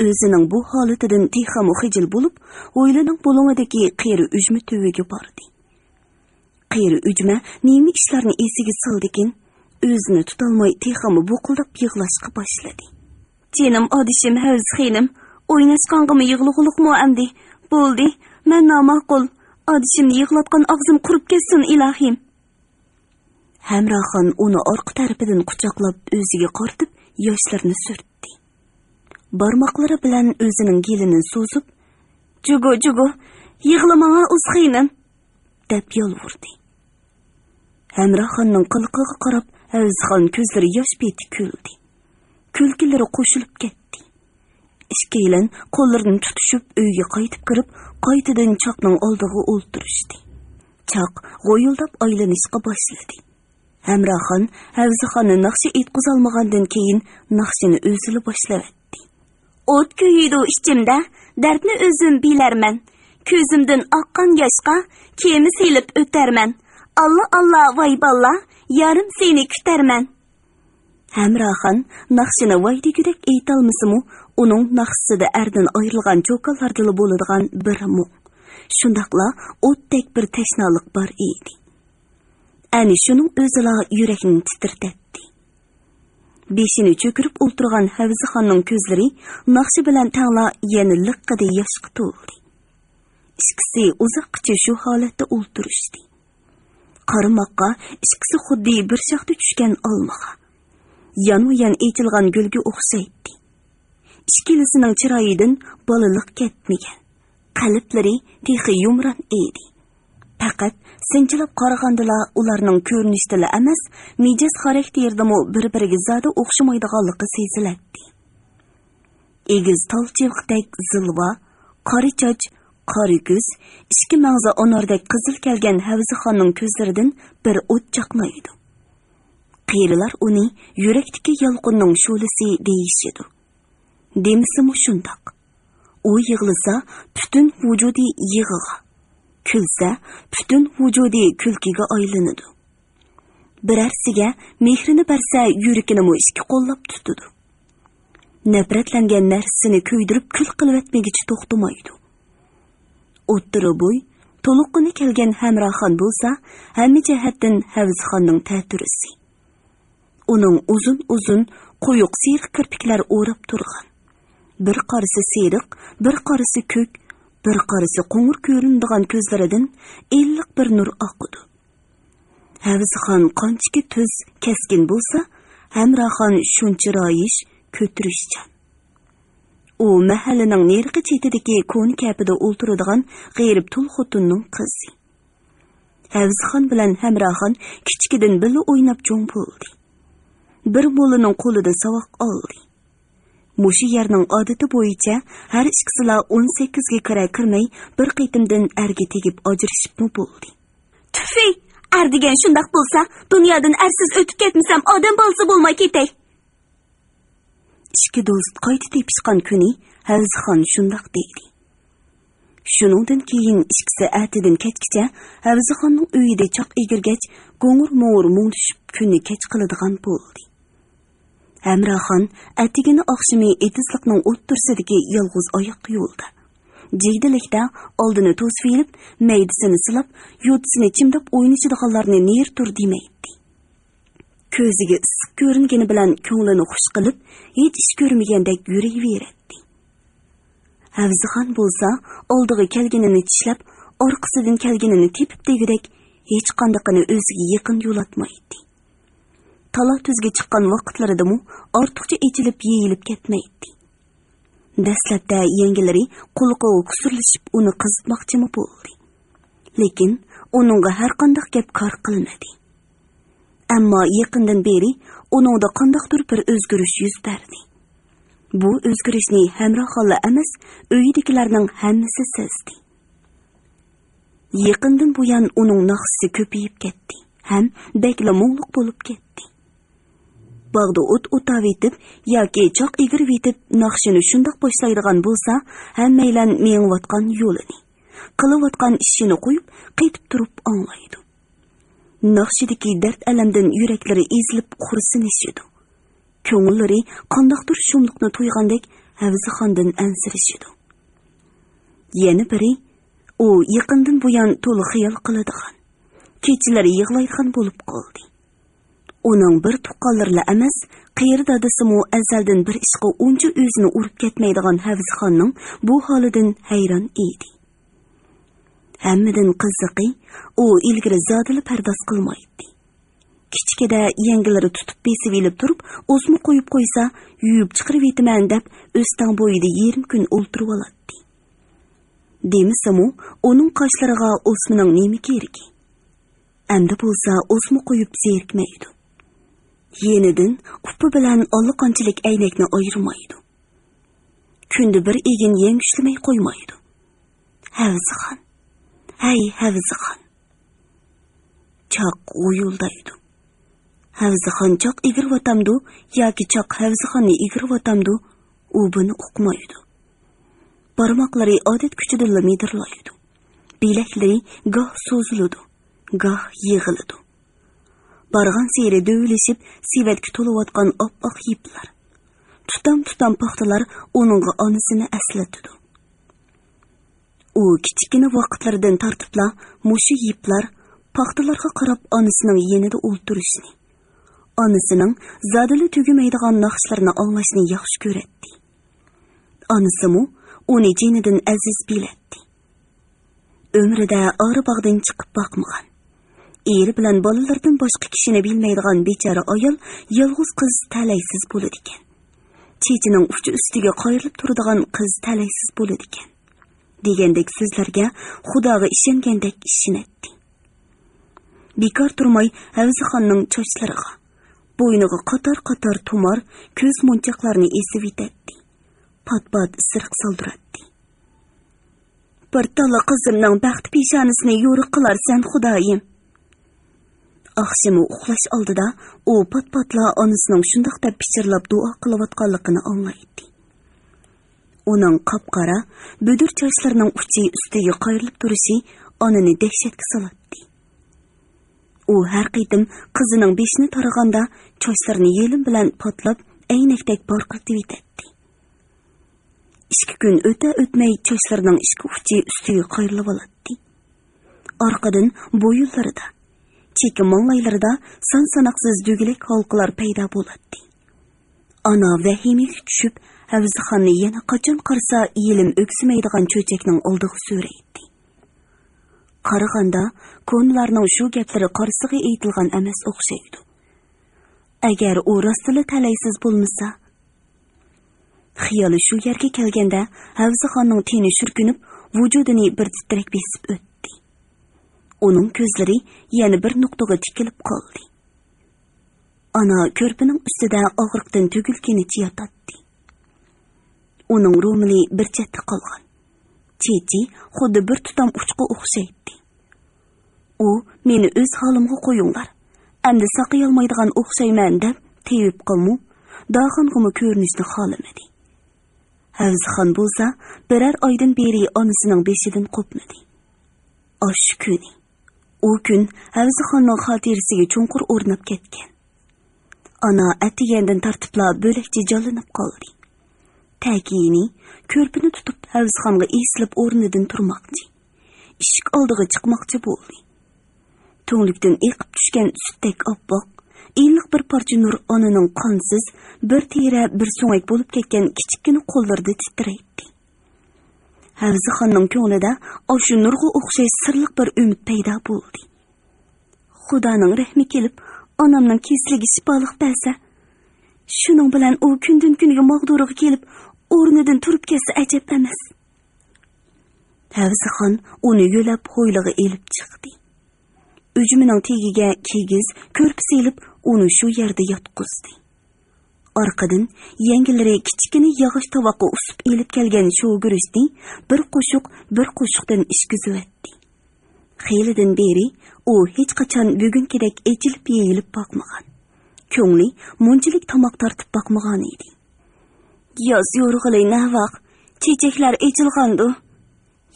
ئۆزىنىڭ بۇ ھالىتىدىن تېخىمۇ خىجىل بولۇپ، ھويلىنىڭ بۇلۇڭىدىكى قېرى ئۈجمە تۈۋىگە باردى. قېرى ئۈجمە نېمە ئىشلارنى ئېسىگە سالدىكىن، ئۆزىنى تۇتالماي تېخىمۇ بۇقۇلداپ يىغلاشقا باشلىدى. جېنىم ئادىشىم ھەۋزى خېنىم، ئويناشقانغىمۇ يىغلىغۇلۇقمۇ ئەمدى؟ بولدى، مەن ناماقۇل. ئادىشىمنى يىغلاتقان ئاغزىم قۇرۇپ كەتسۇن، ئىلاھىم. ھەمراخان ئۇنى ئارقا تەرىپىدىن قۇچاقلاپ، ئۆزىگە قارىتىپ، ياشلىرىنى سۈرتتى. بارماقلىرى بىلەن ئۆزىنىڭ گېلىنى سوزۇپ، «جۇگۇ، جۇگۇ، يىغلىماڭا ئۇز خېنىم!» دەپ يالۋۇردى. ھەمراخاننىڭ قىلىقىغا قاراپ، ھەۋزىخان كۆزلىرى ياش پېتى كۈلدى. كۈلكىلىرى قوشۇلۇپ كەتتى. ئىككىيلەن قوللىرىنى تۇتۇشۇپ، ئۆيگە قايتىپ كىرىپ، قايتىدىن چاقنىڭ ئالدىغا ئولتۇرۇشتى. چاق غويۇلداپ ئايلىنىشقا باشلىدى. ھەمراخان ھەۋزىخاننى ناخشا ئېيتقۇزالمىغاندىن كېيىن، ناخشىنى ئۆزىلا باشلىۋەتتى. ئوت كۆيىدۇ ئىچىمدە، دەردنى ئۆزۈم بىلەرمەن. كۆزۈمدىن ئاققان ياشقا كېمە سېلىپ ئۆتەرمەن. ئاللا، ئاللا، ۋاي باللا، يارىم سېنى كۈتەرمەن. ھەمراخان ناخشىنى ۋاي دېگۈدەك ئېيتالمىسىمۇ، ئۇنىڭ ناخشىسىدا ئەردىن ئايرىلغان چوكانلاردىلا بولىدىغان بىر مۇڭ، شۇنداقلا ئوتتەك بىر تەشنالىق بار ئىدى. ئەنە شۇنىڭ ئۆزىلا يۈرەكنى تىترىتەتتى. بېشىنى چۆكۈرۈپ ئولتۇرغان ھەۋزىخاننىڭ كۆزلىرى ناخشا بىلەن تەڭلا يەنە لىققىدە ياشقا تولدى. ئىككىسى ئۇزاققىچە شۇ ھالەتتە ئولتۇرۇشتى. قارىماققا ئىككىسى خۇددى بىر شاختا چۈشكەن ئالمىغا، يانمۇيان ئېچىلغان گۈلگە ئوخشايتتى. ئىككىلىسىنىڭ چىرايىدىن بالىلىق كەتمىگەن، قەلبلىرى تېخى يۇمران ئىدى. پەقەت سىنچىلاپ قارىغاندىلا ئۇلارنىڭ كۆرۈنۈشتىلا ئەمەس، مىجەز خاراكتېرىدىمۇ بىر-بىرىگە زادى ئوخشىمايدىغانلىقى سېزىلەتتى. ئېگىز تال چىۋىقتەك زىلۋا، قارا چاچ، قارا كۆز، ئىككى مەڭزى ئاناردەك قىزىل كەلگەن ھەۋزىخاننىڭ كۆزلىرىدىن بىر ئوت چاقنايدۇ. قېرىلار ئۇنى يۈرەكتىكى يالقۇننىڭ شولىسى دېيىشىدۇ. دېمىسىمۇ شۇنداق. ئۇ يىغلىسا، پۈتۈن ۋۇجۇدى يىغىغا، كۈلسە، پۈتۈن ۋۇجۇدى كۈلكىگە ئايلىنىدۇ. بىرەرسىگە مېھرىنى بەرسە، يۈرىكىنىمۇ ئىككى قوللاپ تۇتىدۇ. نەپرەتلەنگەن نەرسىسىنى كۆيدۈرۈپ كۈل قىلىۋەتمىگۈچە توختىمايدۇ. ئوتتۇرا بوي، تولۇققىنى كەلگەن ھەمراخان بولسا، ھەممە جەھەتتىن ھەۋزىخاننىڭ تەتۈرىسى. ئۇنىڭ ئۇزۇن-ئۇزۇن قويۇق سېرىق كىرپىكلەر ئوراپ تۇرغان، بىر قارىسى سېرىق، بىر قارىسى كۆك، بىر قارىسى قوڭۇر كۆرۈنىدىغان كۆزلىرىدىن ئىللىق بىر نۇر ئاقىدۇ. ھەۋزىخان قانچىكى تۈز، كەسكىن بولسا، ھەمراخان شۇنچە رايىش، كۆتۈرۈشچان. ئۇ مەھەللىنىڭ نېرىقى چېتىدىكى كونا كەپىدە ئولتۇرىدىغان غېرىب تۇل خوتۇننىڭ قىزى. ھەۋزىخان بىلەن ھەمراخان كىچىكىدىن بىللە ئويناپ چوڭ بولدى. بىر موللىنىڭ قولىدا ساۋاق ئالدى. مۇشۇ يەرنىڭ ئادىتى بويىچە ھەر ئىككىسىلا ئون سەككىزگە كىرە كىرمەي بىر قېتىمدىن ئەرگە تېگىپ ئاجرىشىپمۇ بولدى. تۈفى! ئەر دېگەن شۇنداق بولسا، دۇنيادىن ئەرسىز ئۆتۈپ كەتمىسەم، ئادەم بالىسى بولماي كېتەي. ئىككى دوست قايتا تېپىشقان كۈنى ھەۋزىخان شۇنداق دېدى. شۇنىڭدىن كېيىن ئىككىسى ئەتىدىن كەچكىچە ھەۋزىخاننىڭ ئۆيىدە چاق ئېگىرگەچ، گوڭۇر-موڭۇر مۇڭدىشىپ كۈننى كەچ قىلىدىغان بولدى. ھەمراخان ئەتىگىنى ئاخشىمى ئېتىزلىقنىڭ ئوتتۇرىسىدىكى يالغۇز ئاياق يولدا، جىگدىلىكتە ئالدىنى توسۇۋېلىپ، مەيدىسىنى سىلاپ، يوتىسىنى چىمداپ ئوينىشىدىغانلارنى نېرى تۇر دېمەيتتى. كۆزىگە ئىسسىق كۆرۈنگىنى بىلەن كۆڭلىنى خۇش قىلىپ، ھېچ ئىش كۆرمىگەندەك يۈرۈۋېرەتتى. ھەۋزىخان بولسا ئالدىغا كەلگىنىنى چىشلەپ، ئارقىسىدىن كەلگىنىنى تېپىپ دېگۈدەك ھېچقاندىقىنى ئۆزىگە يېقىن يولاتمايتتى. تالا-تۈزگە چىققان ۋاقىتلىرىدىمۇ ئارتۇقچە ئېچىلىپ يېيىلىپ كەتمەيتتى. دەسلەپتە يەڭگىلىرى قۇلىقىغا كۇسۇرلىشىپ ئۇنى قىزىتماقچىمۇ بولدى. لېكىن ئۇنىڭغا ھەرقانداق گەپ كار قىلمىدى. ئەمما يېقىندىن بېرى ئۇنىڭدا قانداقتۇر بىر ئۆزگىرىش يۈز بەردى. بۇ ئۆزگىرىشنى ھەمراخانلا ئەمەس، ئۆيىدىكىلەرنىڭ ھەممىسى سەزدى. يېقىندىن بۇيان ئۇنىڭ ناخشىسى كۆپىيىپ كەتتى ھەم بەكلا مۇڭلۇق بولۇپ كەتتى. باغدا ئوت ئوتاۋېتىپ ياكى چاق ئېگىرىۋېتىپ ناخشىنى شۇنداق باشلايدىغان بولسا، ھەممەيلەن مېڭىۋاتقان يولىنى، قىلىۋاتقان ئىشىنى قويۇپ، قېتىپ تۇرۇپ ئاڭلايدۇ. ناخشىدىكى دەرد-ئەلەمدىن يۈرەكلىرى ئېزىلىپ خورسىنىشىدۇ. كۆڭۈللىرى قانداقتۇر شۇملۇقنى تۇيغاندەك ھەۋزىخاندىن ئەنسىرىشىدۇ. يەنە بىرى، ئۇ يېقىندىن بۇيان تولا خىيال قىلىدىغان، كېچىلىرى يىغلايدىغان بولۇپ قالدى. ئۇنىڭ بىر تۇغقانلىرىلا ئەمەس، قېرى دادىسىمۇ ئەزەلدىن بىر ئىشقا ئۇنچە ئۆزىنى ئۇرۇپ كەتمەيدىغان ھەۋزىخاننىڭ بۇ ھالىدىن ھەيران ئىدى. ھەممىدىن قىزىقى، ئۇ ئىلگىرى زادىلا پەرداز قىلمايتتى. كىچىكىدە يەڭگىلىرى تۇتۇپ بېسىۋېلىپ تۇرۇپ، ئوزما قويۇپ قويسا، يۇيۇپ چىقىرىۋېتىمەن دەپ، ئۆستەڭ بويىدا يېرىم كۈن ئولتۇرۇۋالاتتى. دېمىسىمۇ، ئۇنىڭ قاشلىرىغا ئوزمىنىڭ نېمە كېرىكى؟ ئەمدى بولسا ئوزما قويۇپ زېرىكمەيدۇ. يېنىدىن ئۇپا بىلەن ئاللىقانچىلىك ئەينەكنى ئايرىمايدۇ. كۈندە بىر ئېگىن يەڭ يۈشلىمەي قويمايدۇ. ھەۋزىخان، ھەي ھەۋزىخان! چاق غۇيۇلدايدۇ. ھەۋزىخان چاق ئېگىرىۋاتامدۇ ياكى چاق ھەۋزىخاننى ئېگىرىۋاتامدۇ، ئۇ بۇنى ئۇقمايدۇ. بارماقلىرى ئادەتكىچىدىنلا مىدىرلايدۇ. بىلەكلىرى گاھ سوزۇلىدۇ، گاھ يىغىلىدۇ. بارغانسېرى دۆۋىلىشىپ سېۋەتكە تولۇۋاتقان ئاپئاق يىپلار، تۇتام-تۇتام پاختىلار ئۇنىڭغا ئانىسىنى ئەسلىتىدۇ. ئۇ كىچىككىنە ۋاقىتلىرىدىن تارتىپلا مۇشۇ يىپلار، پاختىلارغا قاراپ ئانىسىنىڭ يېنىدا ئولتۇرۇشنى، ئانىسىنىڭ زادىلا تۈگىمەيدىغان ناخشىلىرىنى ئاڭلاشنى ياخشى كۆرەتتى. ئانىسىمۇ ئۇنى جېنىدىن ئەزىز بىلەتتى. ئۆمرىدە ئارا باغدىن چىقىپ باقمىغان، ئېرى بىلەن بالىلىرىدىن باشقا كىشىنى بىلمەيدىغان بىچارە ئايال يالغۇز قىز تەلەيسىز بولىدىكەن. چېچىنىڭ ئۇچى ئۈستىگە قايرىلىپ تۇرىدىغان قىز تەلەيسىز بولىدىكەن، دېگەندەك سۆزلەرگە خۇداغا ئىشەنگەندەك ئىشىنەتتى. بىكار تۇرماي ھەۋزىخاننىڭ چاچلىرىغا، بوينىغا قاتار-قاتار تۇمار، كۆز مونچاقلارنى ئېسىۋېتەتتى. پات-پات ئىسرىق سالدۇراتتى. بىر تاللا قىزىمنىڭ بەخت پېشانىسىنى يورۇق قىلارسەن، خۇدايىم. ئاخشىمى ئۇخلاش ئالدىدا ئۇ پات-پاتلا ئانىسىنىڭ شۇنداق دەپ پىچىرلاپ دۇئا قىلىۋاتقانلىقىنى ئاڭلايتتى. ئۇنىڭ قاپقارا، بۈدۈر چاچلىرىنىڭ ئۇچى ئۈستىگە قايرىلىپ تۇرۇشى ئانىنى دەھشەتكە سالاتتى. ئۇ ھەر قېتىم قىزىنىڭ بېشىنى تارىغاندا، چاچلىرىنى يېلىم بىلەن پاتلاپ، ئەينەكتەك پارقىرىتىۋېتەتتى. ئىككى كۈن ئۆتە-ئۆتمەي چاچلىرىنىڭ ئىككى ئۇچى ئۈستىگە قايرىلىۋالاتتى. ئارقىدىن بويۇنلىرىدا، چېكە ماڭلايلىرىدا سان-ساناقسىز دۈگىلەك ھالقىلار پەيدا بولاتتى. ئانا ۋەھىمىگە چۈشۈپ، ھەۋزىخاننى يەنە قاچان قارىسا يېلىم ئۆكسۈمەيدىغان چۆچەكنىڭ ئالدىغا سۆرەيتتى. قارىغاندا، كونىلارنىڭ شۇ گەپلىرى قارىسىغا ئېيتىلغان ئەمەس ئوخشايدۇ. ئەگەر ئۇ راستلا تەلەيسىز بولمىسا. خىيالى شۇ يەرگە كەلگەندە، ھەۋزىخاننىڭ تېنى شۈركۈنۈپ، ۋۇجۇدىنى بىر تىترەك بېسىپ ئۆتتى. ئۇنىڭ كۆزلىرى يەنە بىر نۇقتىغا تىكىلىپ قالدى. ئانا كۆرپىنىڭ ئۈستىدە ئاغرىقتىن تۈگۈلگىنىچە ياتاتتى. ئۇنىڭ رومىلى بىر چەتتە قالغان. چېچى خۇددى بىر تۇتام ئۇچقا ئوخشايتتى. ئۇ، «مېنى ئۆز ھالىمغا قويۇڭلار، ئەمدى ساقىيالمايدىغان ئوخشايمەن» دەپ تېۋىپقىمۇ، داخانغىمۇ كۆرۈنۈشنى خالىمىدى. ھەۋزىخان بولسا بىرەر ئايدىن بېرى ئانىسىنىڭ بېشىدىن قوپمىدى. ئاشۇ كۈنى. ئۇ كۈن ھەۋزىخاننىڭ خاتىرىسىگە چوڭقۇر ئورناپ كەتكەن. ئانا ئەتىگەندىن تارتىپلا بۆلەكچە جانلىنىپ قالدى. تەكىيىنى كۆرپىنى تۇتۇپ ھەۋزىخانغا ئېسىلىپ ئورنىدىن تۇرماقچى. ئىشىك ئالدىغا چىقماقچى بولدى. تۈڭلۈكتىن ئېقىپ چۈشكەن سۈتتەك ئاپئاق، ئىللىق بىر پارچە نۇر ئانىنىڭ قانسىز، بىر تېرە، بىر سۆڭەك بولۇپ كەتكەن كىچىككىنە قوللىرىدا تىترەيتتى. ھەۋزىخاننىڭ كۆڭلىدە ئاشۇ نۇرغا ئوخشاش سىرلىق بىر ئۈمىد پەيدا بولدى. خۇدانىڭ رەھمى كېلىپ، ئانامنىڭ كېسىلىگە شىپالىق بەرسە، شۇنىڭ بىلەن ئۇ كۈندىن-كۈنگە ماغدۇرىغا كېلىپ، ئورنىدىن تۇرۇپ كەتسە ئەجەب ئەمەس. ھەۋزىخان ئۇنى يۆلەپ ھويلىغا ئېلىپ چىقتى. ئۈجمىنىڭ تېگىگە كىگىز، كۆرپە سېلىپ، ئۇنى شۇ يەردە ياتقۇزدى. ئارقىدىن يەڭگىلىرى كىچىككىنە ياغاچ تاۋاققا ئۇسۇپ ئېلىپ كەلگەن شوۋىگۈرۈچنى بىر قوشۇق، بىر قوشۇقتىن ئىچكۈزۈۋەتتى. خېلىدىن بېرى ئۇ ھېچقاچان بۈگۈنكىدەك ئېچىلىپ يېيىلىپ باقمىغان. كۆڭلى مۇنچىلىك تاماق تارتىپ باقمىغانىدى. ياز يورغىلى نەۋاق، چېچەكلەر ئېچىلغاندۇ.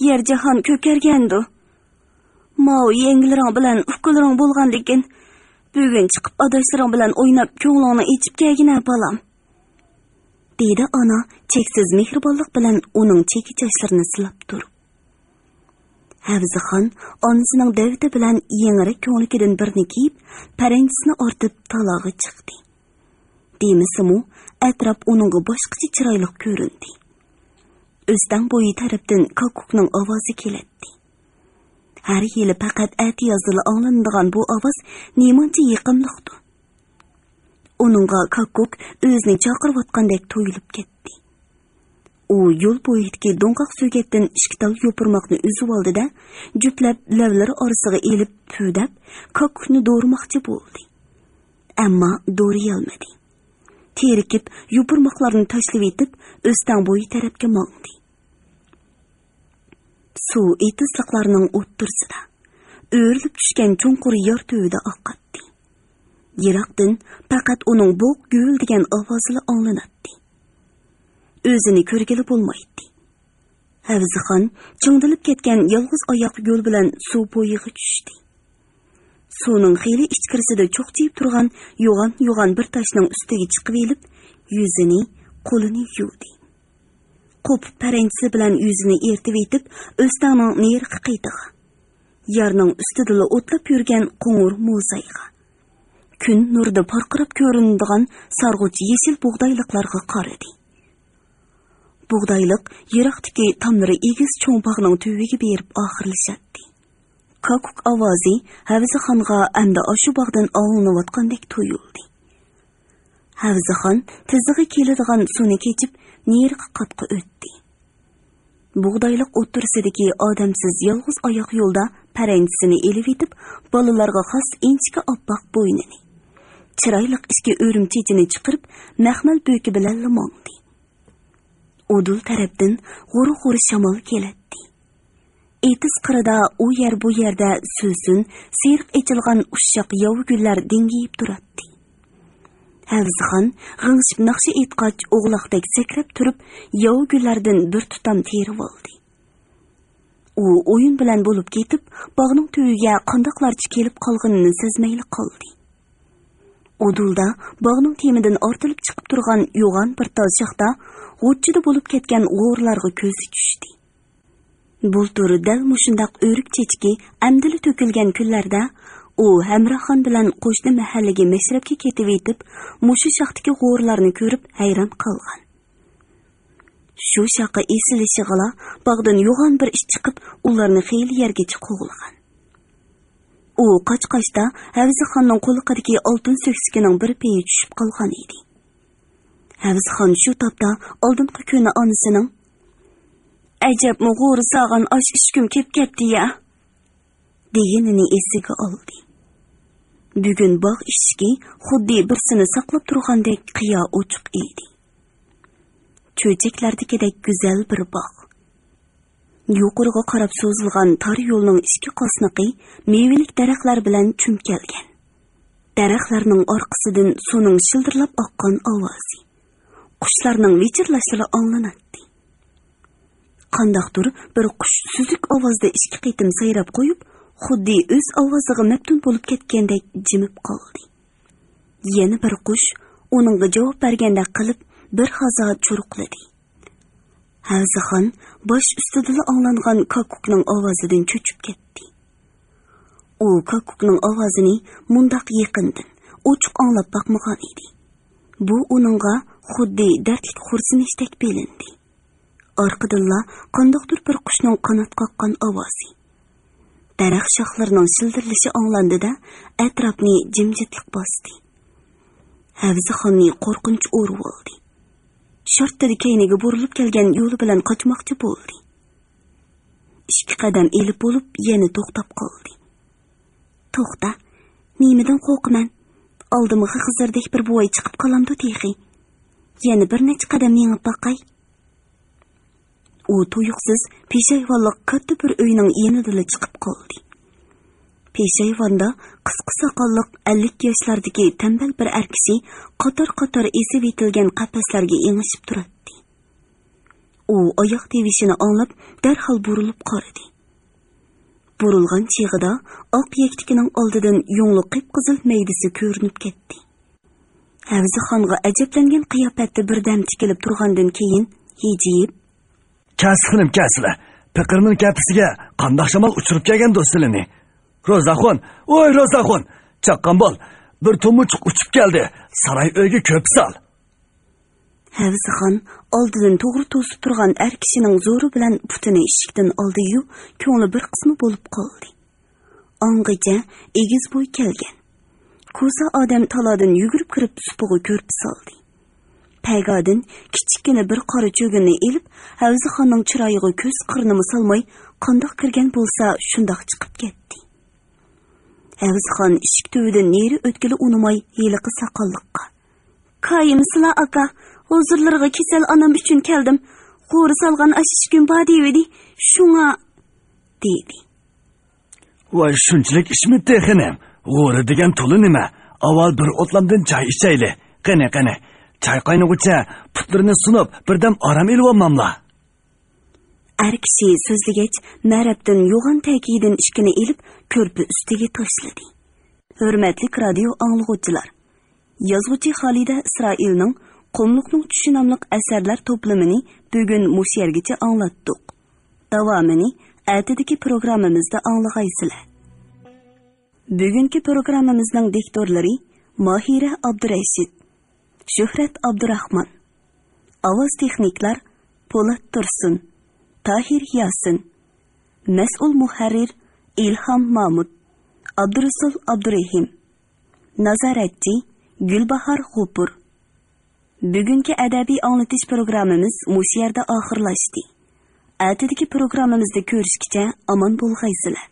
يەر جاھان كۆكەرگەندۇ. ماۋۇ يەڭگىلىرىڭ بىلەن ئۇكىلىرىڭ بولغاندىكىن، بۈگۈن چىقىپ ئاداشلىرىڭ بىلەن ئويناپ كۆڭلۈڭنى ئېچىپ كەلگىنە بالام. دېدى ئانا چەكسىز مېھرىبانلىق بىلەن ئۇنىڭ چېكە چاچلىرىنى سىلاپ تۇرۇپ. ھەۋزىخان ئانىسىنىڭ دەۋىتى بىلەن يېڭىرەك كۆڭلىكىدىن بىرنى كىيىپ، پەرەنجىسىنى ئارتىپ تالاغا چىقتى. دېمىسىمۇ، ئەتراپ ئۇنىڭغا باشقىچە چىرايلىق كۆرۈندى. ئۆستەڭ بويى تەرەپتىن كاككۇكنىڭ ئاۋازى كېلەتتى. ھەر يىلى پەقەت ئەتىيازدىلا ئاڭلىنىدىغان بۇ ئاۋاز نېمانچە يېقىملىقتۇ. ئۇنىڭغا كاككۇك ئۆزىنى چاقىرىۋاتقاندەك تۇيۇلۇپ كەتتى. ئۇ يول بويىدىكى دوڭغاق سۆگەتتىن ئىككى تال يوپۇرماقنى ئۈزۈۋالدى-دە، جۈپلەپ لەۋلىرى ئارىسىغا ئېلىپ پۈۋدەپ، كاككۇكنى دورىماقچى بولدى. ئەمما دورىيالمىدى. تېرىكىپ، يوپۇرماقلارنى تاشلىۋېتىپ، ئۆستەڭ بويى تەرەپكە ماڭدى. سۇ ئېتىزلىقلارنىڭ ئوتتۇرىسىدا، ئۆرۈلۈپ چۈشكەن چوڭقۇر يار تۈۋىدە ئاقاتتى. يىراقتىن پەقەت ئۇنىڭ بوق گۈۋۈلدىگەن ئاۋازىلا ئاڭلىناتتى. ئۆزىنى كۆرگىلى بولمايتتى. ھەۋزىخان چىڭدىلىپ كەتكەن يالغۇز ئاياق يول بىلەن سۇ بويىغا چۈشتى. سۇنىڭ خېلى ئىچكىرىسىدە چوقچىيىپ تۇرغان يوغان-يوغان بىر تاشنىڭ ئۈستىگە چىقىۋېلىپ، يۈزىنى، قولىنى يۇدى. قوپۇپ پەرەنجىسى بىلەن يۈزىنى ئېرىتىۋېتىپ، ئۆستەڭنىڭ نېرىقى قېتىغا، يارنىڭ ئۈستىدىلا ئوتلاپ يۈرگەن قوڭۇر موزايغا، كۈن نۇرىدا پارقىراپ كۆرۈنىدىغان سارغۇچ يېشىل بۇغدايلىقلارغا قارىدى. بۇغدايلىق يىراقتىكى تاملىرى ئېگىز چوڭ باغنىڭ تۈۋىگە بېرىپ ئاخىرلىشاتتى. كاككۇك ئاۋازى ھەۋزىخانغا ئەمدى ئاشۇ باغدىن ئاڭلىنىۋاتقاندەك تۇيۇلدى. ھەۋزىخان تىزىغا كېلىدىغان سۇنى كېچىپ، نېرىقى قاتقا ئۆتتى. بۇغدايلىق ئوتتۇرىسىدىكى ئادەمسىز يالغۇز ئاياق يولدا پەرەنجىسىنى ئېلىۋېتىپ، بالىلارغا خاس ئىنچىكە ئاپئاق بوينىنى، چىرايلىق ئىچكى ئۆرۈم چېچىنى چىقىرىپ، مەخمەل بۆكى بىلەنلا ماڭدى. ئۇدۇل تەرەپتىن غۇر-غۇر شامال كېلەتتى. ئېتىز قىرىدا ئۇ يەر بۇ يەردە سۆسۈن، سېرىق ئېچىلغان ئۇششاق ياۋا گۈللەر دىڭگىيىپ تۇراتتى. ھەۋزىخان غىڭشىپ ناخشا ئېيتقاچ، ئوغلاقتەك سەكرەپ تۇرۇپ، ياۋا گۈللەردىن بىر تۇتام تېرىۋالدى. ئۇ ئويۇن بىلەن بولۇپ كېتىپ، باغنىڭ تۈۋىگە قانداقلارچە كېلىپ قالغىنىنى سەزمەيلا قالدى. ئۇدۇلدا باغنىڭ تېمىدىن ئارتىلىپ چىقىپ تۇرغان يوغان بىر تال شاختا غۇچچىدا بولۇپ كەتكەن غورىلارغا كۆزى چۈشتى. بۇلتۇر دەل مۇشۇنداق ئۆرۈك چېچىكى ئەمدىلا تۆكۈلگەن كۈنلەردە ئۇ ھەمراخان بىلەن قوشنا مەھەللىگە مەشرەپكە كېتىۋېتىپ، مۇشۇ شاختىكى غورىلارنى كۆرۈپ ھەيران قالغان. شۇ شاخقا ئېسىلىشىغىلا باغدىن يوغان بىر ئىت چىقىپ، ئۇلارنى خېلى يەرگىچە قوغلىغان. ئۇ قاچقاچتا ھەۋزىخاننىڭ قۇلىقىدىكى ئالتۇن سۆكسىكىنىڭ بىر پېيى چۈشۈپ قالغان ئىدى. ھەۋزىخان شۇ تاپتا ئالدىنقى كۈنى ئانىسىنىڭ «ئەجەبمۇ غورا سالغان ئاش ئىچكۈم كېلىپ كەتتى يا» دېگىنىنى ئېسىگە ئالدى. بۈگۈن باغ ئىشىكى خۇددى بىرسىنى ساقلاپ تۇرغاندەك قىيا ئوچۇق ئىدى. چۆچەكلەردىكىدەك گۈزەل بىر باغ. يۇقىرىغا قاراپ سوزۇلغان تار يولنىڭ ئىككى قاسنىقى مېۋىلىك دەرەخلەر بىلەن چۈمكەلگەن. دەرەخلەرنىڭ ئارقىسىدىن سۇنىڭ شىلدىرلاپ ئاققان ئاۋازى، قۇشلارنىڭ ۋىچىرلاشلىرى ئاڭلىناتتى. قانداقتۇر بىر قۇش سۈزۈك ئاۋازدا ئىككى قېتىم سايراپ قويۇپ، خۇددى ئۆز ئاۋازىغا مەپتۇن بولۇپ كەتكەندەك جىمىپ قالدى. يەنە بىر قۇش ئۇنىڭغا جاۋاب بەرگەندەك قىلىپ، بىر ھازا چۇرۇقلىدى. ھەۋزىخان باش ئۈستىدىلا ئاڭلانغان كاككۇكنىڭ ئاۋازىدىن چۆچۈپ كەتتى. ئۇ كاككۇكنىڭ ئاۋازىنى مۇنداق يېقىندىن، ئوچۇق ئاڭلاپ باقمىغان ئىدى. بۇ ئۇنىڭغا خۇددى دەردلىك خورسىنىشتەك بىلىندى. ئارقىدىنلا قانداقتۇر بىر قۇشنىڭ قانات قاققان ئاۋازى، دەرەخ شاخلىرىنىڭ شىلدىرلىشى ئاڭلاندى-دە، ئەتراپنى جىمجىتلىق باستى. ھەۋزىخاننى قورقۇنچ ئورىۋالدى. شارتتىدە كەينىگە بۇرۇلۇپ كەلگەن يولى بىلەن قاچماقچى بولدى. ئىككى قەدەم ئېلىپ بولۇپ، يەنە توختاپ قالدى. توختا، نېمىدىن قورقىمەن؟ ئالدىمغا خىزىردەك بىر بوۋاي چىقىپ قالامدۇ تېخى؟ يەنە بىر نەچچە قەدەم مېڭىپ باقاي. ئۇ تۇيۇقسىز پېشايۋانلىق كاتتا بىر ئۆينىڭ يېنىدىلا چىقىپ قالدى. پېشايۋاندا قىسقا ساقاللىق ئەللىك ياشلاردىكى تەمبەل بىر ئەر كىشى قاتار-قاتار ئېسىۋېتىلگەن قەپەسلەرگە ئېڭىشىپ تۇراتتى. ئۇ ئاياغ تىۋىشىنى ئاڭلاپ، دەرھال بۇرۇلۇپ قارىدى. بۇرۇلغان چېغىدا ئاق يەكتىكىنىڭ ئالدىدىن يۇڭلۇق قىپقىزىل مەيدىسى كۆرۈنۈپ كەتتى. ھەۋزىخانغا ئەجەبلەنگەن قىياپەتتە بىردەم تىكىلىپ تۇرغاندىن كېيىن، ھىجىيىپ، كەلسىلە خېنىم، كەلسىلە. پېقىرنىڭ كەپىسىگە قانداق شامال ئۇچۇرۇپ كەلگەندۇ سىلىنى؟ روزاخۇن، ۋاي روزاخۇن، چاققان بول، بىر تومۇچۇق ئۇچۇپ كەلدى، ساراي ئۆيگە كۆپ سال. ھەۋزىخان ئالدىدىن توغرا توسۇپ تۇرغان ئەر كىشىنىڭ زورى بىلەن پۇتىنى ئىشىكتىن ئالدى-يۇ، كۆڭلى بىر قىسما بولۇپ قالدى. ئاڭغىچە ئېگىز بوي كەلگەن. كوسا ئادەم تالادىن يۈگۈرۈپ كىرىپ سۇپىغا كۆرپە سالدى. پەگادىن كىچىككىنە بىر قارا چۆگۈننى ئېلىپ، ھەۋزىخاننىڭ چىرايىغا كۆز قىرىنىمۇ سالماي، قانداق كىرگەن بولسا شۇنداق چىقىپ كەتتى. ھەۋزىخان ئىشىك تۈۋىدىن نېرى ئۆتكىلى ئۇنىماي ھېلىقى ساقاللىققا، كايىمسىلا ئاكا، ھۇزۇرلىرىغا كېسەل ئانام ئۈچۈن كەلدىم. غورا سالغان ئاش ئىچكۈم بار دېيىۋىدى، شۇڭا، دېدى. ۋاي، شۇنچىلىك ئىشمىتى خېنىم؟ غورا دېگەن تولا نېمە؟ ئاۋۋال بىر ئوتلامدىن چاي ئىچەيلى. قېنى، قېنى، چاي قاينىغۇچە پۇتلىرىنى سۇنۇپ، بىردەم ئارام ئېلىۋالماملا؟ ئەر كىشى سۆزلىگەچ، مەرەپتىن يوغان تەكىيدىن ئىككىنى ئېلىپ، كۆرپە ئۈستىگە تاشلىدى. ھۆرمەتلىك رادىيو ئاڭلىغۇچىلار! يازغۇچى خالىدە ئىسرائىلنىڭ قۇملۇقنىڭ چۈشى ناملىق ئەسەرلەر توپلىمىنى بۈگۈن مۇشۇ يەرگىچە ئاڭلاتتۇق. داۋامىنى ئەتىدىكى پروگراممىمىزدا ئاڭلىغايسىلەر. بۈگۈنكى پروگراممىمىزنىڭ دىكتورلىرى ماھىرە ئابدۇرەشىت، شۆھرەت ئابدۇراخمان. ئاۋاز تېخنىكلار پولات تۇرسۇن، تاھىر ياسىن، مەسئۇل مۇھەررىر ئىلھام مامۇت، ئابدۇرۇسۇل ئابدۇرېھىم، نازارەتچى گۈلباھار غوپۇر. بۈگۈنكى ئەدەبىي ئاڭلىتىش پروگراممىمىز مۇشۇ يەردە ئاخىرلاشتى. ئەتىدىكى پروگراممىمىزدا كۆرۈشكىچە ئامان بولغايسىلەر.